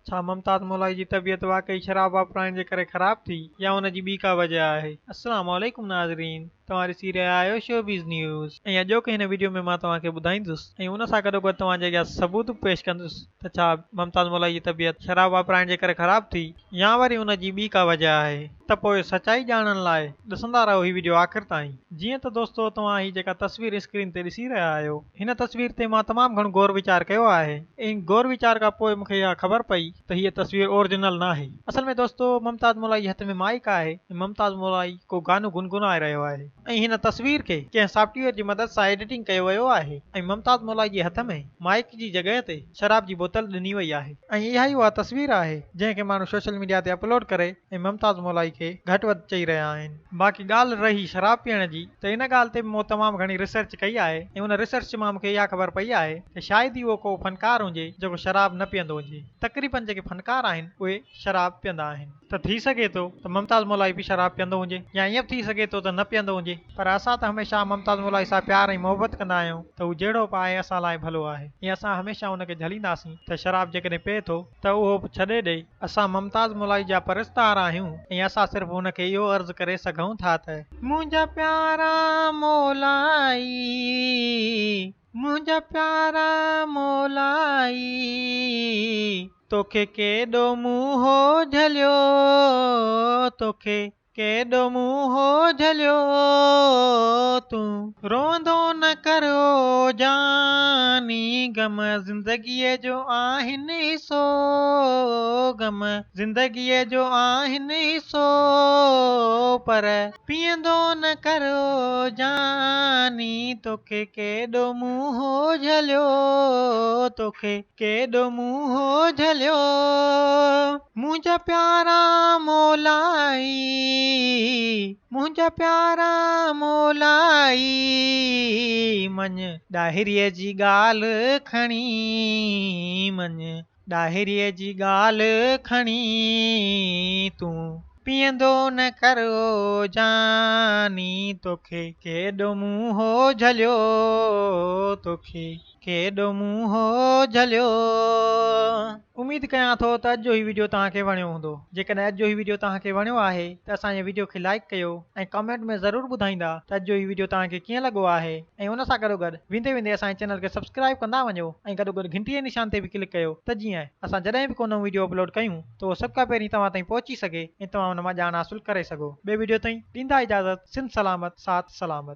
ڇا ممتاز مولائي جي طبيعت واقعي شراب واپرائڻ جي ڪري خراب ٿي يا ان جي ٻي ڪا وجه آهي؟ السلام عليڪم ناظرين توهان ڏسي رهيا آهيو شوبز نيوز ۽ اڄوڪي هن ويڊيو ۾ مان توهان کي ٻڌائيندس ۽ ان سان گڏوگڏ توهان جي اڳيان ثبوت به پيش ڪندس ته ڇا ممتاز مولائي جي طبيعت شراب واپرائڻ جي ڪري خراب ٿي يا وري ان جي ٻي ڪا وجه آهي ته پوء سچائي ڄاڻڻ لاء ڏسندا رهو هي وڊيو آخر تائين. جيئن ته دوستو توهان هي جيڪا تصوير اسڪرين تي ڏسي رهيا آهيو هن تصوير تي مان تمام گهڻو غور ويچار ڪيو آهي ۽ غور ويچار کان پوء مونکي اها خبر پئي ته هيء تصوير اورجنل ناهي. اصل ۾ دوستو ممتاز مولائي جي هٿ ۾ مائيڪ آهي ۽ ممتاز مولائي ڪو گانو گنگنائي رهيو آهي ۽ هن تصوير کي ڪنهن سافٽويئر جي مدد سان ايڊيٽنگ ڪيو ويو آهي ۽ ممتاز مولائي جي هٿ ۾ مائيڪ جي جڳهه تي شراب جي بوتل ڏني وئي آهي ۽ اها ئي اها تصوير آهي جنهن کي ماڻهو سوشل ميڊيا تي اپلوڊ ڪري ۽ ممتاز مولائي کي گهٽ وڌ چئي رهيا آهن. باقي ڳالهه رهي شراب پيئڻ جي ته ان ڳالهه تي به مون تمام گهڻي ريسرچ ڪئي آهي ۽ ان ريسرچ مان مونکي اها خبر پئي آهي ته شايد ئي اهو ڪو فنڪار هجي جيڪو شراب نه پيئندو هجي. تقريبن جيڪي فنڪار آهن اهي شراب پيئندا آهن. ته ٿي سگهي ٿو ته ممتاز مولائي به شراب پيئندو هجي يا ائين به ٿي سگهي ٿو ته نه پيئندو هجي پر اسان ته هميشه ممتاز مولائي سان پيار ۽ محبت ڪندا آهيون ته هو جهڙو به آهي اسان لاء ڀلو آهي ۽ اسان هميشه ان کي جهلينداسين ته شراب جيڪڏهن پئي ٿو ته اهو به ڇڏي ڏئي. اسان ممتاز مولائي جا پرستار آهيون ۽ اسان صرف هن کي اهو عرض ڪري سگهون ٿا ته. منهنجا پيارا مولائي منهنجا پيارا مولائي. توکي ڪيڏو مون هو جهليو، توکي ڪيڏو مون هو جهليو، تون روئندو نه ڪر او جاني، غم زندگيء جو آهن حصو، غم زندگيء جو آهن حصو، پر پيئندو نه ڪر او جاني، توکي ڪيڏو مون هو جهليو، توکي. ڪيڏو مون هو جهليو. منهنجا پيارا مولائي منهنجا پيارا مولائي مڃ ڏاهريء جي ڳالهه کڻي مڃ ڏاهريء جي ڳالهه کڻي تون پيئندو نه ڪر او جاني توکي ڪيڏو مون هو جهليو توکي ڪيڏو مون هو جهليو. اميد ڪيان ٿو ته اڄ جو هي وڊيو توهان کي وڻيو هوندو. جيڪڏهن اڄ جو هي وڊيو توهان کي وڻيو آهي ته اسان جي وڊيو کي لائيڪ ڪيو ۽ ڪامينٽ ۾ ضرور ٻڌائيندا ته اڄ جو هي وڊيو توهان کي ڪيئن لڳو آهي ۽ ان سان گڏوگڏ ويندي ويندي اسان جي چينل کي سبسڪرائيب ڪندا وڃو ۽ گڏوگڏ گهنٽي جي نشان تي به ڪلڪ ڪيو ته جيئن اسان جڏهن به ڪو نئون وڊيو اپلوڊ ڪيون ته اهو سڀ کان پهرين توهان تائين پهچي سگهي ۽ توهان ان مان ڄاڻ حاصل ڪري سگهو. ٻئي وڊيو تائين ڏيندا اجازت سنڌ سلامت ساٿ سلامت.